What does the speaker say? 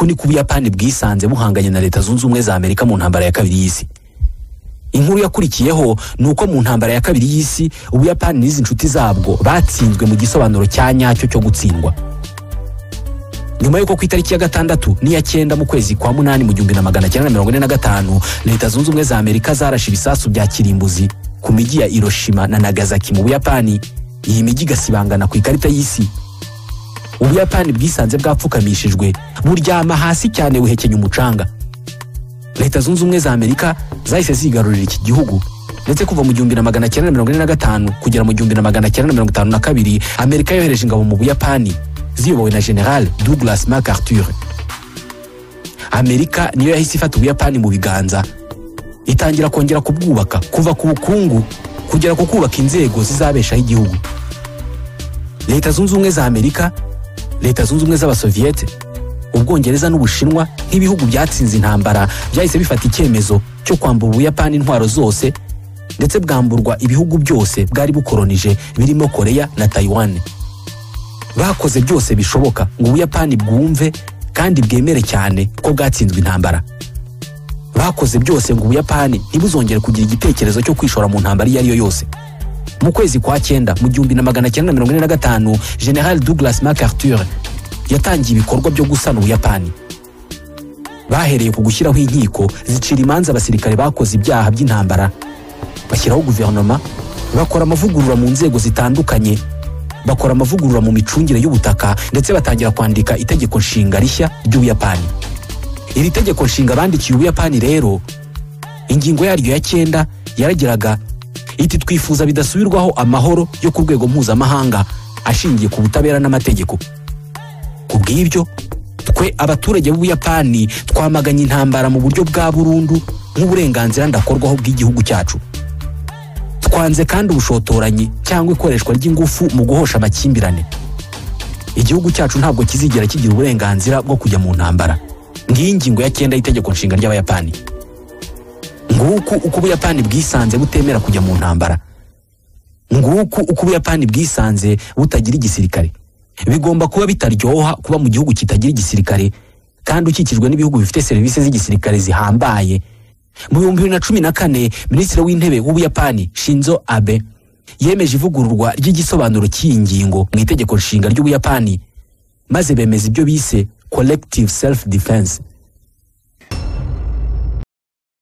Uku niko Ubuyapani bwisanze buhanganye na Leta Zunze Ubumwe za Amerika mu ntambara ya kabiri y'isi. Inkuru yakurikiyeho ni uko mu ntambara ya kabiri y'isi, Ubuyapani n'izi nshuti zabwo batsinzwe mu gisobanuro cya nyacyo cyo gutsindwa. Nyuma y'uko ku itariki ya 6 n'iya 9 mu kwezi kwa 8 mu 1945 Leta Zunze Ubumwe za Amerika zarashe ibisasu bya kirimbuzi ku mijyi ya Hiroshima na Nagasaki mu Buyapani, iyi mijyi igasibangana ku ikarita y'isi, Ubuyapani bwisanze bwapfukamishijwe, buryama hasi cyane buhekenya umucanga. Leta Zunze Ubumwe za Amerika zahise zigarurira iki gihugu, ndetse kuva mu 1945 kugera mu 1952 Amerika yohereje ingabo mu Buyapani ziyobowe na General Douglas MacArthur. Amerika niyo yahise ifata Ubuyapani mu biganza, itangira kongera kubwubaka kuva ku bukungu kugera ku kubaka inzego zizabeshaho igihugu. Leta Zunze Ubumwe za Amerika, Leta Zunze Ubumwe z'Abasoviyete, Ubwongereza n'Ubushinwa nk'ibihugu byatsinze intambara byahise bifata icyemezo cyo kwambura Ubuyapani intwaro zose, ndetse bwamburwa ibihugu byose bwari bukoronije birimo Korea na Taiwan. Bakoze byose bishoboka ngo Ubuyapani bwumve kandi bwemere cyane ko bwatsinzwe intambara. Bakoze byose ngo Ubuyapani ntibuzongere kugira igitekerezo cyo kwishora mu ntambara iyo ari yo yose. Mu kwezi kwa 9 mu 1945 General Douglas MacArthur yatangiye ibikorwa byo gusana Ubuyapani. Bahereye ku gushyiraho inkiko zicira imanza abasirikare bakoze ibyaha by'intambara, bashyiraho guverinoma, bakora amavugurura mu nzego zitandukanye, bakora amavugurura mu micungire y'ubutaka, ndetse batangira kwandika itegeko nshinga rishya ry'Ubuyapani. Iri tegeko nshinga bandikiye Ubuyapani rero, ingingo yaryo ya 9 yaragiraga iti: twifuza bidasubirwaho amahoro yo ku rwego mpuzamahanga ashingiye ku butabera n'amategeko. Ku bw'ibyo, twe abaturage b'Ubuyapani twamaganye intambara mu buryo bwa burundu nk'uburenganzira ndakorwaho bw'igihugu cyacu. Twanze kandi ubushotoranyi cyangwa ikoreshwa ry'ingufu mu guhosha amakimbirane. Igihugu cyacu ntabwo kizigera kigira uburenganzira bwo kujya mu ntambara. Ngiyi ingingo ya 9 y'itegeko nshinga ry'Abayapani. Nguku uko Ubuyapani bwisanze butemera kujya mu ntambara. Nguku uko Ubuyapani bwisanze butagira igisirikare. Bigomba kuba bitaryoha kuba mu gihugu kitagira igisirikare kandi ukikijwe n'ibihugu bifite serivisi z'igisirikare zihambaye. Mu 2014 Minisitiri w'Intebe w'Ubuyapani Shinzo Abe yemeje ivugururwa ry'igisobanuro cy'iyi ngingo mu itegeko nshinga ry'Ubuyapani, maze bemeza ibyo bise collective self defense.